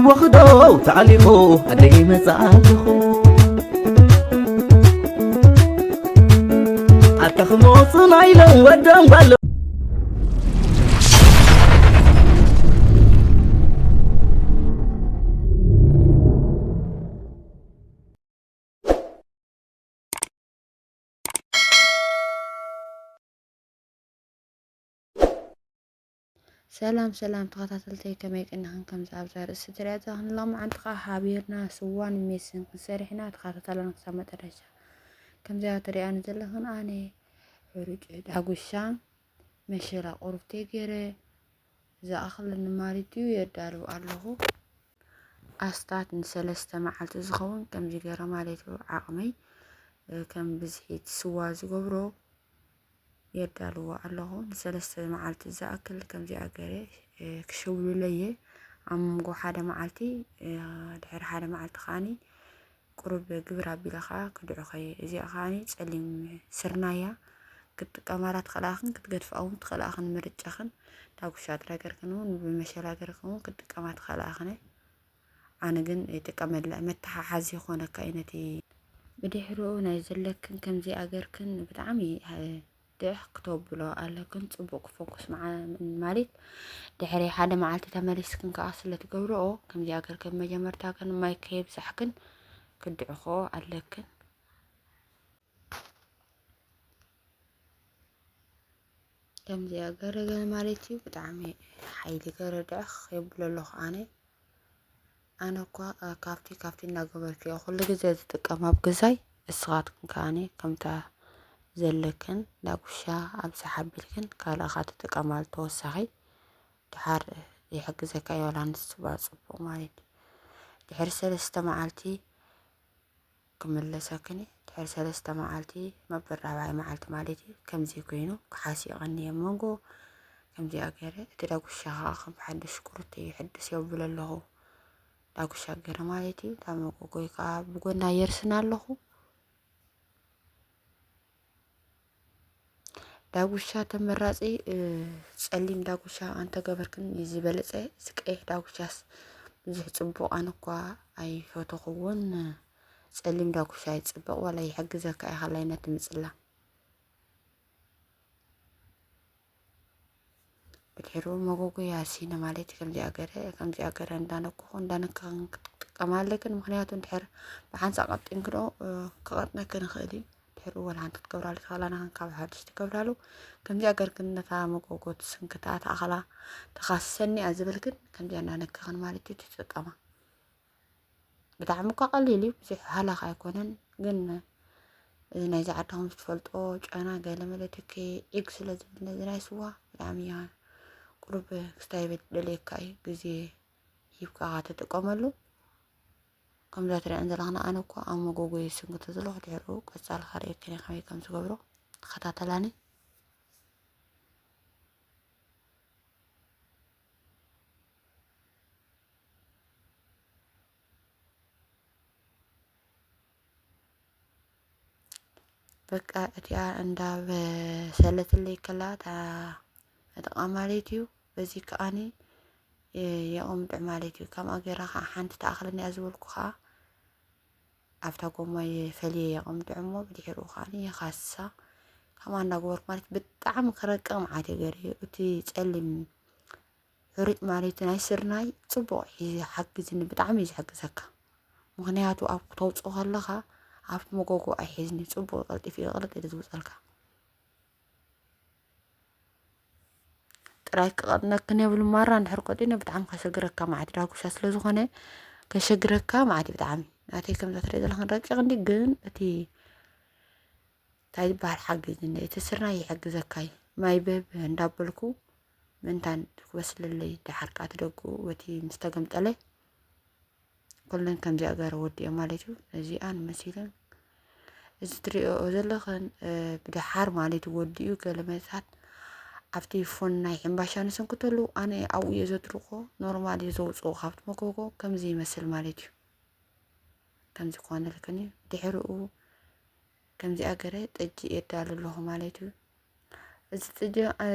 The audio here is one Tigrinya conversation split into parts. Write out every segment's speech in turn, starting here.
ወኽዶ ተዓሊኹ ኣደይ መጽኣ ኣለኹ። ኣታ ክመጹና ኢሎም ወዶም ጓሎም። ሰላም ሰላም ተኸታተልተይ፣ ከመይ ቀኒኽን? ከምዚ ኣብዛ ርእሲ ትሪኣ ዘለኽን ሎማዓንቲ ከዓ ሓቢርና ስዋን ሜስን ክንሰርሕ ኢና። ተኸታተላን ክሳብ መጨረሻ። ከምዚኣ ትሪኣኒ ዘለኽን ኣነ ሕሩጭ ዳጉሻ መሸላ ቁርብተይ ገይረ ዝኣኽለኒ ማለት እዩ የዳልው ኣለኹ። ኣስታት ንሰለስተ መዓልቲ ዝኸውን ከምዚ ገይረ ማለት እዩ ዓቕመይ፣ እ፣ ከም ብዝሒ እቲ ስዋ ዝገብሮ የዳልዎ ኣለኹ። ንሰለስተ መዓልቲ ዝኣክል ከምዚኣ ገይረ፣ እ፣ ክሽውልለየ ኣብ መንጎ ሓደ መዓልቲ፣ እ፣ ድሕሪ ሓደ መዓልቲ ከዓኒ ቁሩብ ግብር ኣቢለ ኸዓ ክድዑ ኸየ። እዚኣ ኸዓኒ ጸሊም ስርናይ እያ። ክትጥቀማላ ትኽእላ ኢኽን፣ ክትገድፍኣ እውን ትኽእላ ኢኽን፣ ምርጫኽን። ዳጉሻ ጥራይ ገርክን እውን ብመሸላ ገርክን እውን ክትጥቀማ ትኽእላ ኢኽን። ኣነ ግን ይጥቀመላ፣ መተሓሓዚ ይኾነካ እዩ ነቲ። ብድሕሪኡ ናይ ዘለክን ከምዚ ኣገርክን ብጣዕሚ፣ እ፣ ድዕኽ ክተብሎ ኣለክን። ጽቡቕ ፎኩስ መዓ-፣ ማለት ድሕሪ ሓደ መዓልቲ ተመሊስክን ከኣ ስለ ትገብርኦ፣ ከምዚ ኣገርክን መጀመርታ ግን ማይ ከየብዛሕክን ክድዕኾ ኣለክን። ከምዚኣ ገረገ ማለት እዩ። ብጣዕሚ ሓይሊ ገረ ድዕኽ የብሎ ኣለኹ ኣነ። ኣነ እኳ፣ እ፣ ካብቲ፣ ካብቲ እናገበርክዮ ኩሉ ግዜ ዝጥቀም ኣብ ገዛይ፣ እስኻትክን ከኣኒ ከምታ ዘለክን ዳጉሻ ኣብዝሓ ኣቢልክን ካልእ ኻትጥቀማሉ ተወሳኺ ድሓር ይሕግዘካ እዩ። ዋላ ንስዋ ጽቡቕ ማለት እዩ። ድሕሪ ሰለስተ መዓልቲ ክምለሰክን እዩ። ድሕሪ ሰለስተ መዓልቲ መበል ራብዓይ መዓልቲ ማለት እዩ። ከምዚ ኮይኑ ክሓሲቐኒ እየ። መንጎ ከምዚኣ ገይረ፣ እቲ ዳጉሻ ኸዓ ከም ብሓድሽ ቁርት ይሕድስ የብል ኣለኹ። ዳጉሻ ገይረ ማለት እዩ። እታ መጎጎይ ከዓ ብጎና የርስን ኣለኹ። ዳጉሻ ተመራጺ፣ እ፣ ጸሊም ዳጉሻ ኣንተገበርክን እዩ ዝበለጸ። እዚ ቀይሕ ዳጉሻስ ብዙሕ ጽቡቕ ኣነ እኳ ኣይፈተኽዎን። ጸሊም ዳጉሻ ይጽብቕ፣ ዋላ ይሕግዘካ እዩ፣ ካልኣይ ነቲ ምጽላ። ብድሕሩ መጎጎ ያሲነ ማለት እዩ። ከምዚኣ ገረ፣ ከምዚኣ ገረ እንዳነኩኹ፣ እንዳነካኽን ክትጥቀማ ኣለክን። ምኽንያቱ እንድሕር ብሓንሳእ ቀጢንክዶ፣ እ፣ ክቐጥነክን ይኽእል እዩ። ድሕሩ ወላ ሓንቲ ክትገብራሉ ትኽእላ፣ ንኽን ካብ ሓድሽ ትገብራሉ። ከምዚኣ ገርክን ነታ መጎጎ ትስንክታ፣ እታ ኣኸላ ተኻስሰኒ እያ ዝበልክን፣ ከምዚኣ እንዳነካኽን ማለት እዩ ትጥቀማ። ብጣዕሚ እኳ ቀሊል እዩ፣ ብዙሕ ሃላኽ ኣይኮነን። ግን እዚ ናይዚ ዓድኹም ዝትፈልጦ ጨና ገለ መለ ትኪ ዒግ ስለ ዝብል ነዚ ናይ ስዋ ብጣዕሚ እያ ቁሩብ ክስታይ ይብል ደልየካ እዩ። ግዜ ሂብካ ኢኻ ትጥቀመሉ። ከምዛ ትሪኣን ዘለኽና ኣነ እኳ ኣብ መጎጎ ይስንክቶ ዘለኹ፣ ድሕሩ ቀጻሊ ከርእየክን እየ ከመይ ከም ዝገብሮ። ተኸታተላኒ። በቃ እቲኣ እንዳበሰለትለይ ከላ እታ ዕጥቓ ማለት እዩ። በዚ ከኣኒ የቐምጥዕ ማለት እዩ። ከምኣ ገይራ ኸዓ ሓንቲ ተኣኽለኒ እያ ዝበልኩ ኸዓ ኣብታ ጎማ የፈልየ የቐምጥዕ እሞ ብድሕሪኡ ከኣኒ የኻስሳ። ከምኣ እንዳገበርኩ ማለት ብጣዕሚ ክረቅቕ መዓት እየ ገይረዮ። እቲ ጸሊም ሕሩጭ ማለት ናይ ስርናይ ጽቡቕ ሒዙ ሓግዝኒ፣ ብጣዕሚ እዩ ዝሕግዘካ። ምኽንያቱ ኣብ ክተውጽኦ ከለኻ ኣብቲ መጎጎ ኣይሒዝን እዩ፣ ጽቡቕ ቀልጢፉ እዩ ቅልጥ ኢሉ ዝውጸልካ። ጥራይ ክቐጥነክን የብሉ ማራ እንድሕር ቀጢነ ብጣዕሚ ከሸግረካ ማለት ዳጉሻ ስለ ዝኾነ ከሸግረካ ማለት ብጣዕሚ ናተይ ከምዛ ትሪኦ ዘለኽን ረቂቕ እንዲ ግን እቲ እንታይ ዝበሃል ሓግዝኒ እቲ ስርናይ ይሕግዘካ እዩ። ማይ በብ እንዳበልኩ ምእንታን ክበስለለይ ደሓር ከኣ ትደግኡ በቲ ምስ ተገምጠለ ኩለን ከምዚኣ ገረ ወዲኦ ማለት እዩ። እዚኣን መሲለን እዚ ትሪኦ ዘለኽን፣ እ፣ ብደሓር ማለት እዩ ወዲኡ ገለ መሳት ኣብቲ ፎን ናይ ሕምባሻ ንስንክተሉ ኣነ ኣብኡ እየ ዘድርቆ። ኖርማል እዩ ዘውፅኦ ካብቲ መጎጎ ከምዚ ይመስል ማለት እዩ። ከምዚ ክኾነልክን እዩ። ድሕሪኡ ከምዚኣ ገረ ጠጅ የዳሉ ኣለኹ ማለት እዩ። እዚ ጥጅ-፣ እ፣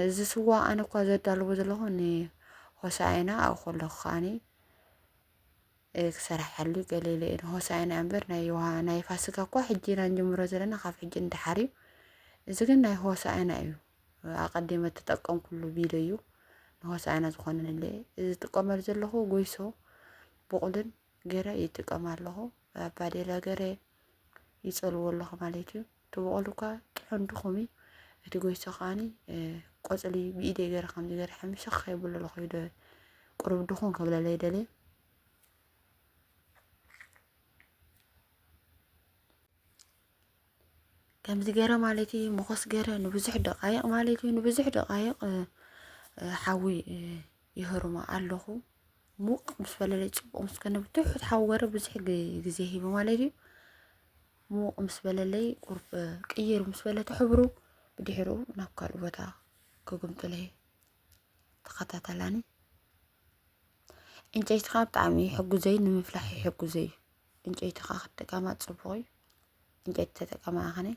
እዚ ስዋ ኣነ እኳ ዘዳልዎ ዘለኹ ንሆሳዕና ኣብኡ ከለኹ ከኣኒ ክሰርሓሉ ገለ ኢለ እየ። ንሆሳዕና እምበር ናይ ዮሃ-፣ ናይ ፋሲካ እኳ ሕጂ ኢና ንጅምሮ ዘለና፣ ካብ ሕጂ ንደሓር እዩ። እዚ ግን ናይ ሆሳዕና እዩ። ኣቐዲመ ተጠቀምኩሉ ቢለ እዩ። ንሆሳዕና ዝኾነንለ እዚ ዝጥቀመሉ ዘለኹ ጎይሶ፣ ቡቕልን ገረ ይጥቀም ኣለኹ። ኣብ ባዴላ ገረ ይጸልዎ ኣለኹ ማለት እዩ። እቲ ቡቕል እኳ ጥዑም ድኹም እዩ። እቲ ጎይሶ ከዓኒ፣ እ፣ ቆጽሊ ብኢደይ ገረ ከምዚ ገረ ሕምሸኽ የብሎ ኣለኹ። ኢደ ቁሩብ ድኹም ከብለለይ ደልየ። ከምዚ ገረ ማለት እዩ፣ መኾስ ገረ ንብዙሕ ደቃይቕ ማለት እዩ፣ ንብዙሕ ደቃይቕ፣ እ፣ እ፣ ሓዊ፣ እ፣ ይህርሞ ኣለኹ። ሙቕ ምስ በለለይ፣ ጽቡቕ ምስ ከነ፣ ብትሑት ሓዊ ገረ ብዙሕ ግ-፣ ግዜ ሂቡ ማለት እዩ። ሙቕ ምስ በለለይ፣ ቁርብ፣ እ፣ ቅይር ምስ በለ እቲ ሕብሩ፣ ብድሕሪኡ ናብ ካልእ ቦታ ክግምጥሎ እየ። ተኸታተላኒ። ዕንጨይትኻ ብጣዕሚ ይሕጉዘይ፣ ንምፍላሕ ይሕጉዘይ። ዕንጨይትኻ ክትጥቀማ ጽቡቕ እዩ። ዕንጨይቲ ተጠቀማ ኣኸነ።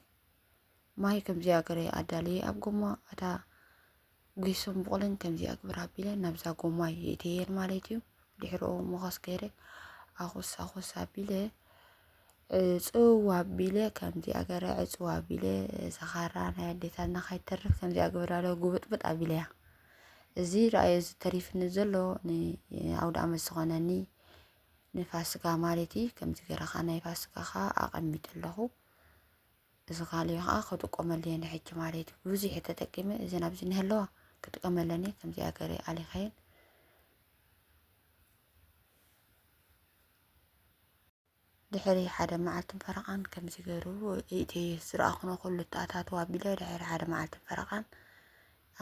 ማይ ከምዚኣ ገረ ኣዳልየ ኣብ ጎማ እታ ጒሶን ቡቕልን ከምዚኣ ግብር ኣቢለ ናብዛ ጎማ የእትየን ማለት እዩ። ድሕሪኡ መኾስ ገይረ ኣኹስ ኣኹስ ኣቢለ፣ ዕጽው ኣቢለ፣ ከምዚኣ ገረ ዕጽው ኣቢለ፣ እዛ ኻራ ናይ ኣዴታትና ካይተርፍ ከምዚኣ ግብር ኣለ ጉብጥብጥ ኣቢለያ። እዚ ረኣዮ፣ እዚ ተሪፍኒ ዘሎ ንኣውደ ዓመት ዝኾነኒ ንፋስጋ ማለት እዩ። ከምዚ ገረ ኸዓ ናይ ፋስጋ ኸዓ ኣቐሚጠ ኣለኹ። እዚ ካልእ ኸዓ ክጥቀመሉ እየ ንሕጂ ማለት እዩ። ብዙሕ እየ ተጠቂመ፣ እዘን ኣብዚ እኒሀለዋ ክጥቀመለን እየ። ከምዚኣ ገረ ኣሊኸየን። ድሕሪ ሓደ መዓልትን ፈረቓን ከምዚ ገይሩ እቲ ዝረኣኹኖ ኩሉ ተኣታትው ኣቢለ፣ ድሕሪ ሓደ መዓልትን ፈረቓን፣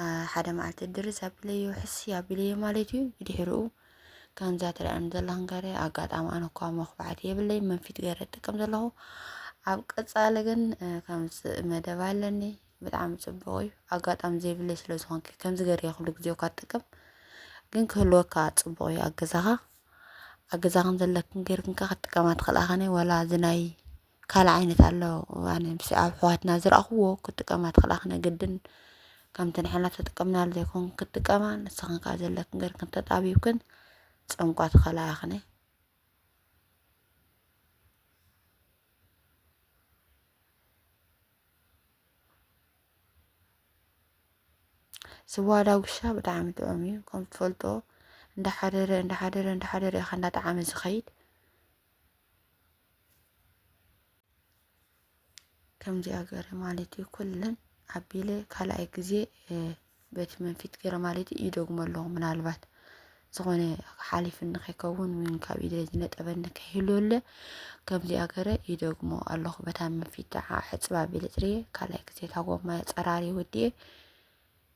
አ፣ ሓደ መዓልቲ ድርዝ ኣቢለዮ፣ ሕሲ ኣቢለዮ ማለት እዩ። ብድሕሪኡ ከምዛ ትሪኣኒ ዘለኽን ገረ፣ ኣጋጣሚ ኣነ እኳ መኹባዕቲ የብለይ፣ መንፊት ገረ እጥቀም ዘለኹ። ኣብ ቀጻሊ ግን፣ እ፣ ከምጽእ መደብ ኣለኒ። ብጣዕሚ ጽቡቕ እዩ። ኣጋጣሚ ዘይብለይ ስለ ዝኾንኪ ከምዚ ገረ ኩሉ ግዜ እኳ እጥቀም። ግን ክህልወካ ጽቡቕ እዩ ኣብ ገዛኻ። ኣብ ገዛኽን ዘለክን ጌርክን ከ ክትጥቀማ ትኽእላ ኸነ? ዋላ እዚ ናይ ካልእ ዓይነት ኣሎ፣ ኣነ ምስ ኣብ ኣሕዋትና ዝረኣኽዎ ክትጥቀማ ትኽእላ ኸነ? ግድን ከምቲ ንሕና ተጠቀምናሉ ዘይኮን ክትጥቀማ፣ ንስኽን ከኣ ዘለክን ጌርክን ተጣቢብክን ጸምቋ ትኽእላ ኸነ? ስዋ ዳጉሻ ብጣዕሚ ጥዑም እዩ። ከም ትፈልጦ፣ እንዳሓደረ፣ እንዳሓደረ፣ እንዳሓደረ ኢኻ እንዳጠዓመ ዝኸይድ። ከምዚኣ ገረ ማለት እዩ። ኩለን ኣቢለ ካልኣይ ግዜ፣ እ፣ በቲ መንፊት ገረ ማለት እዩ ይደግሞ ኣለኹ። ምናልባት ዝኾነ ሓሊፍኒ ከይከውን፣ ወይ ካብ ኢደ ዝነጠበኒ ከይህልወለ፣ ከምዚኣ ገረ ይደግሞ ኣለኹ። በታ መንፊት ደዓ ሕጽብ ኣቢለ ጽርየ፣ ካልኣይ ግዜ እታ ጎማ ጸራሪ ወዲኤ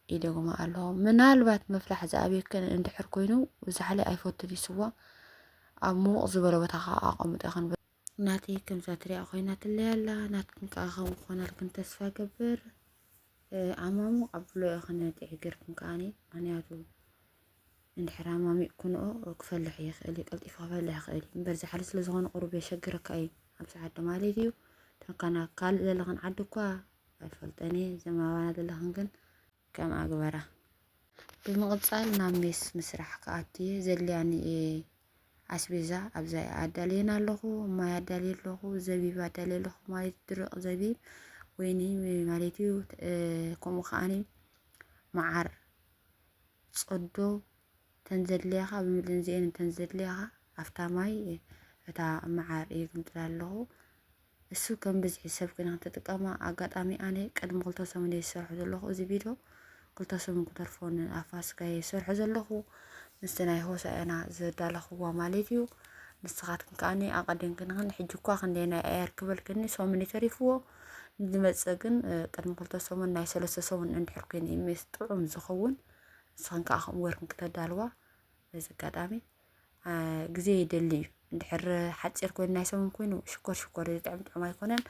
ይደግሞ ኣለኹ። ምናልባት ምፍላሕ ዝኣብየክን እንድሕር ኮይኑ፣ ዛሕሊ ኣይፈቱን እዩ ስዋ። ኣብ ምዉቕ ዝበለ ቦታ ከዓ ኣቐምጦ ይኹን። ናተይ ከምዛ ትሪኣ ኮይና ትለይ ኣላ፣ ናትክን ከዓ ከምኡ ክኾነልክን ተስፋ ገብር። እ፣ ኣማሙ ኣብሎ ኢኽን ጥዒ ገርክን ከዓኒ፣ ምኽንያቱ እንድሕር ኣማሚቕክንኦ ክፈልሕ ይኽእል እዩ፣ ቀልጢፉ ክፈልሕ ይኽእል እዩ። እምበር ዛሕሊ ስለ ዝኾነ ቁሩብ የሸግረካ እዩ፣ ኣብ ሰዓት ዶ ማለት እዩ። ተካና ካልእ ዘለኽን ዓዲ እኳ ኣይፈልጠን እየ፣ ዘማባና ዘለኽን ግን ከምኣ ግበራ። ብምቕጻል ናብ ሜስ ምስራሕ ክኣቱ እየ። ዘድልያኒ እየ ኣስቤዛ ኣብዛ ኣዳልየን ኣለኹ። ማይ ኣዳልየ ኣለኹ፣ ዘቢብ ኣዳልየ ኣለኹ ማለት ድርቕ ዘቢብ፣ ወይኒ ማለት እዩ። እ፣ ከምኡ ከዓኒ መዓር፣ ጸዶ፣ ተን ዘድልያኻ ብምልእን እዚኤን እንተን ዘድልያኻ ኣብታ ማይ እታ መዓር እየ ግምጥላ ኣለኹ። እሱ ከም ብዝሒ ሰብ ኮይና ክትጥቀማ። ኣጋጣሚ ኣነ ቅድሚ ክልተ ሰሙን እየ ዝሰርሖ ዘለኹ እዚ ቪድዮ። ክልተ ሰሙን ክተርፎ ንኣብ ፋስጋ እየ ዝሰርሖ ዘለኹ። ምስቲ ናይ ሆሳዕና ዘዳለኽዋ ማለት እዩ። ንስኻትክን ከዓኒ ኣቐዲምክን ሕጂ እኳ ክንደየናይ ኣየርክበልክኒ፣ ሰሙን እዩ ተሪፍዎ። ንዝመጽእ ግን፣ እ፣ ቅድሚ ክልተ ሰሙን ናይ ሰለስተ ሰሙን እንድሕር ኮይኑ እዩ ሜስ ጥዑም ዝኸውን። ንስኽን ከኣ ከምኡ ገርክን ክተዳልዋ በዚ ኣጋጣሚ፣ አ፣ ግዜ ይደሊ እዩ። እንድሕር ሓጺር ኮይኑ ናይ ሰሙን ኮይኑ ሽኮር ሽኮር እዩ፣ ጥዑም ጥዑም ኣይኮነን።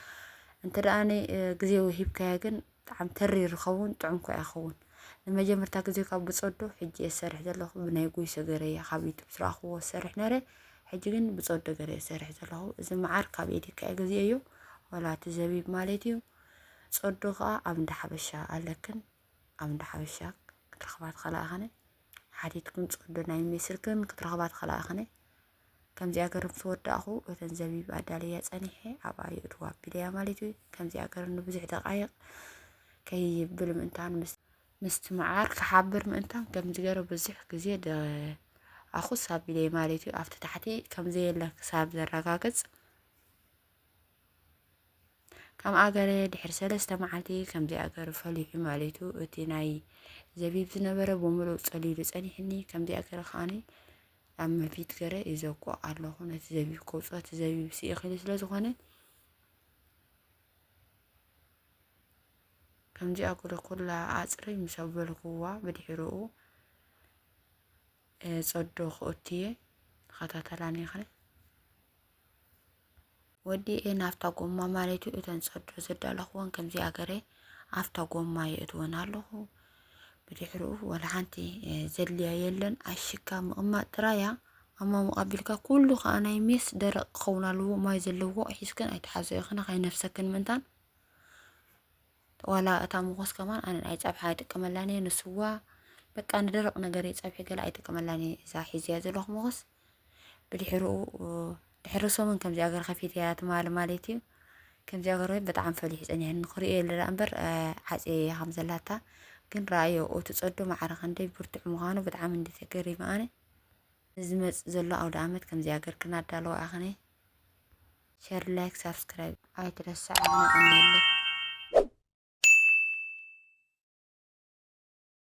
እንተ ደኣ ን-፣ እ፣ ግዜ ሂብካዮ ግን ጣዕሚ ተሪር ይኸውን፣ ጥዑም እኳ ይኸውን። ንመጀመርታ ግዜ ካብ ብጸዶ ሕጂ እየ ዝሰርሕ ዘለኹ፣ ብናይ ጎይሶ ገረ እየ ካብ ዩቱብ ዝረኣኽዎ ዝሰርሕ ነይረ። ሕጂ ግን ብጸዶ ገረ እየ ዝሰርሕ ዘለኹ። እዚ መዓር ካብ ኤዲካ እየ ገዚኤዮ፣ ዋላ እቲ ዘቢብ ማለት እዩ። ጸዶ ኸኣ ኣብ እንዳ ሓበሻ ኣለክን፣ ኣብ እንዳ ሓበሻ ክትረኽባ ትኽእላ ኢኽን። ሓቲትክን ጸዶ ናይ ሜስልክን ክትረኽባ ትኽእላ ኢኽን። ከምዚኣ ገር ምስ ወዳእኹ እተን ዘቢብ ኣዳልያ ጸኒሐ ኣብኣ የእትዋ ኣቢለያ ማለት እዩ። ከምዚኣ ገር ንብዙሕ ደቃይቕ ከይብል ምእንታን ምስ ምስቲ መዓር ክሓብር ምእንታን ከምዚ ገረ ብዙሕ ግዜ ደኣኹስ ኣቢለየ ማለት እዩ። ኣብቲ ታሕቲ ከምዘየለ ክሳብ ዘረጋግጽ ከምኣ ገረ ድሕሪ ሰለስተ መዓልቲ ከምዚኣ ገረ ፈሊሑ ማለት እዩ። እቲ ናይ ዘቢብ ዝነበረ ብምሉእ ጸሊሉ ጸኒሕኒ። ከምዚኣ ገረ ከዓኒ ኣብ መፊት ገረ ይዘኩ ኣለኹ። ነቲ ዘቢብ ከውጽኦ እቲ ዘቢብ ስኢኺሉ ስለ ዝኾነ ከምዚኣ ገለ ኩላ ኣጽሪ ምስ ኣበልክዋ ብድሕርኡ ጸዶ ክእትየ ተኸታተላኒ ይኽእል። ወዲኤ ናብታ ጎማ ማለት እዩ። እተን ጸዶ ዘዳለኽወን ከምዚኣ ገረ ኣብታ ጎማ የእትወን ኣለኹ። ብድሕርኡ ወላ ሓንቲ ዘድልያ የለን። ኣሽካ ምቕማጥ ጥራያ ኣማሙቕ ኣቢልካ ኩሉ ከኣ ናይ ሜስ ደረቕ ክኸውን ኣለዎ። ማይ ዘለዎ ሒዝክን ኣይትሓዘዮ ክነ ካይነፍሰክን ምእንታን ዋላ እታ ምኾስ ከማን ኣነ ናይ ጸብሒ ኣይጥቀመላን እየ። ንስዋ በቃ ንደረቕ ነገር እየ ጸብሒ ገለ ኣይጥቀመላን እየ። እዛ ሒዝያ ዘለኹ ምኾስ ብድሕርኡ ድሕሪ ሰሙን ከምዚኣ ገር ከፊትያ ትማሊ ማለት እዩ። ከምዚኣ ገር ብጣዕሚ ፈሊሑ ጸኒሐኒ ክርእዮ የለ ደኣ እምበር ዓጽየ እያ ከም ዘላታ ግን ረኣዮ እቲ ጸዶ ማዕረ ክንደይ ብርቱዕ ምዃኑ ብጣዕሚ እንዲ ተገሪመ ኣነ። ንዝመጽእ ዘሎ ኣውደ ኣመት ከምዚኣ ገር ክናዳለዎ ኣኽነ ሸር ላይክ ሳብስክራይብ ኣይትረስዓና እንየለ።